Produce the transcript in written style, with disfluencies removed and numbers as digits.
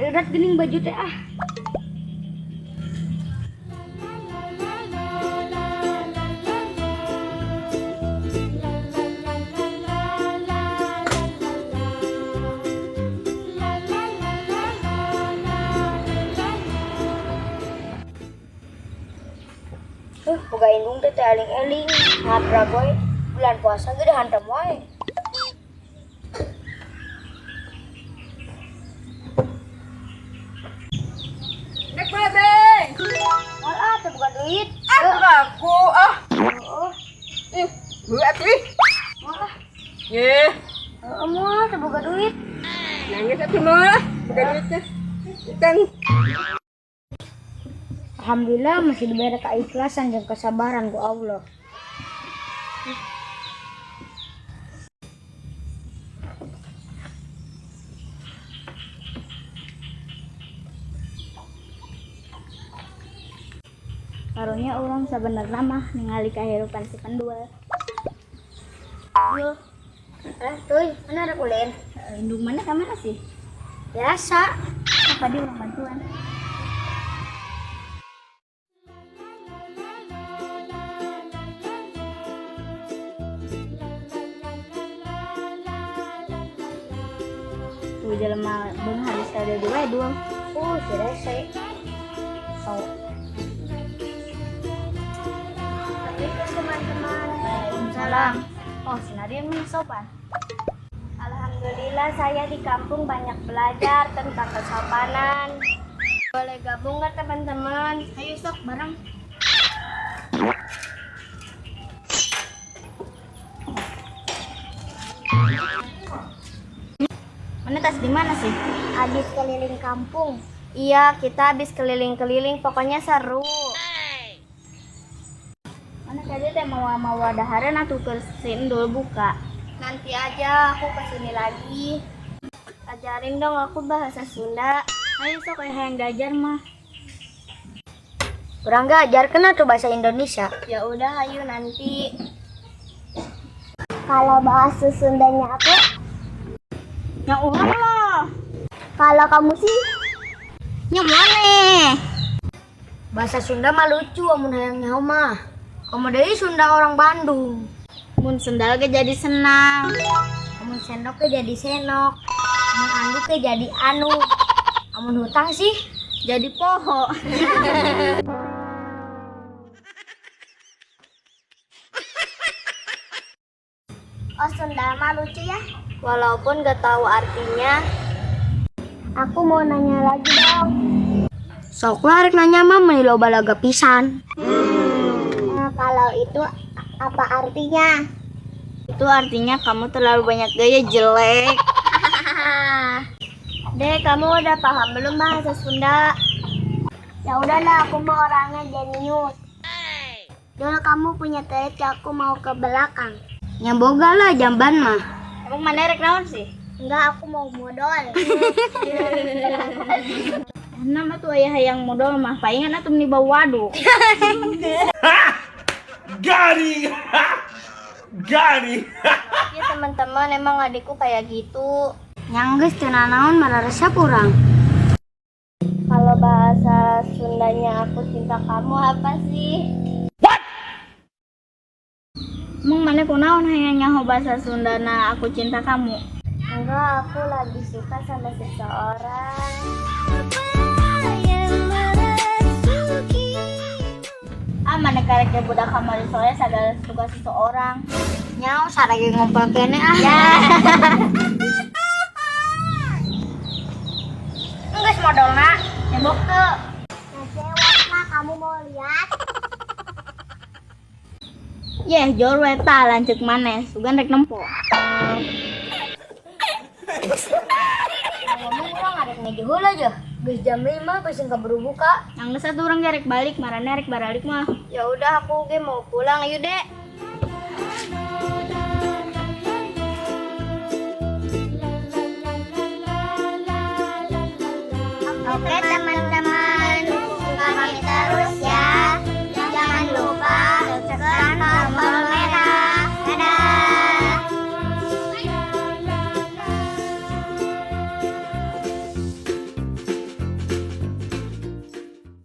Berat geuning baju teh ah. Boga indung teh teh eling-eling, ngabrak we. Bulan puasa ge dihantam wae. Nek babe. Moal ah teu boga duit. Ah, aku ah. Heeh. Ih, buat ih. Moal ah. Ye. Heeh, moal teu boga duit. Nangis atuh moal ah, boga duit teh. Utang. Alhamdulillah masih diberi keikhlasan dan kesabaran ku Allah. Karunya urang sabenerna mah ningali kahirupan si pendul. Yo. Tuh, mana ada ulin? Indung mana ka mana sih? Biasa. Apa dia urang bantuan? Tuh jelema beunghar geus kada dua dua. Si rese. So. Assalamualaikum teman-teman. Waalaikumsalam. Oh, si Nadia mah sopan. Alhamdulillah saya di kampung banyak belajar tentang kesopanan. Boleh gabung nggak teman-teman? Ayo sok bareng. Mana tas di mana sih? Habis keliling kampung. Iya, kita habis keliling-keliling, pokoknya seru. Mana tadi teh mau dahareun atuh keur si Endul buka. Nanti aja aku kesini lagi. Ajarin dong aku bahasa Sunda. Ayo sok hayang diajar mah. Urang ge ajarkeun atuh bahasa Indonesia. Ya udah ayo nanti. Kalau bahasa Sundanya aku ya urang loh. Kalau kamu sih nya mana? Bahasa Sunda mah lucu amun hayang nyaho mah. Komo deui Sunda orang Bandung. Mun sendal ge jadi senang. Amun sendok ge jadi senok. Amun anduk ge jadi anu. Amun hutang sih jadi poho. Oh, Sunda mah lucu ya. Walaupun gak tahu artinya. Aku mau nanya lagi dong. Sok lah rek nanya mah meuni loba laga pisan. Nah, kalau itu apa artinya? Itu artinya kamu terlalu banyak gaya jelek. Dek, kamu udah paham belum bahasa Sunda? Ya udahlah, aku mau orangnya jenius. Dulu kamu punya telit, aku mau ke belakang. Ya boga lah jamban mah. Emang mana rek naon sih? Enggak, aku mau modal. Nama tuh ayah yang modal mah palingan atuh meni bau waduk. Got him! Got him! Ya teman-teman, emang adikku kayak gitu. Yang geus teu nanaon mararesep urang. Kalau bahasa Sundanya aku cinta kamu apa sih? What? Emang mana kunaon hayang nyaho bahasa Sundana aku cinta kamu? Enggak, aku lagi suka sama seseorang. Ah, mana karek budak kamari sore sagala suka seseorang. Nyao sarage ngompol kene ah. Ya. Enggeus modalna, nyebok teu. Nah, lah kamu mau lihat? Yeh, jor we tah lanceuk maneh, sugan rek nempo. Ngomong urang arek ngeje heula aja. Geus jam 5 peuseung kaburu buka. Yang geus atuh urang ge rek balik, marane rek baralik mah. Ya udah aku ge mau pulang, ayo Dek. Oke, teman-teman.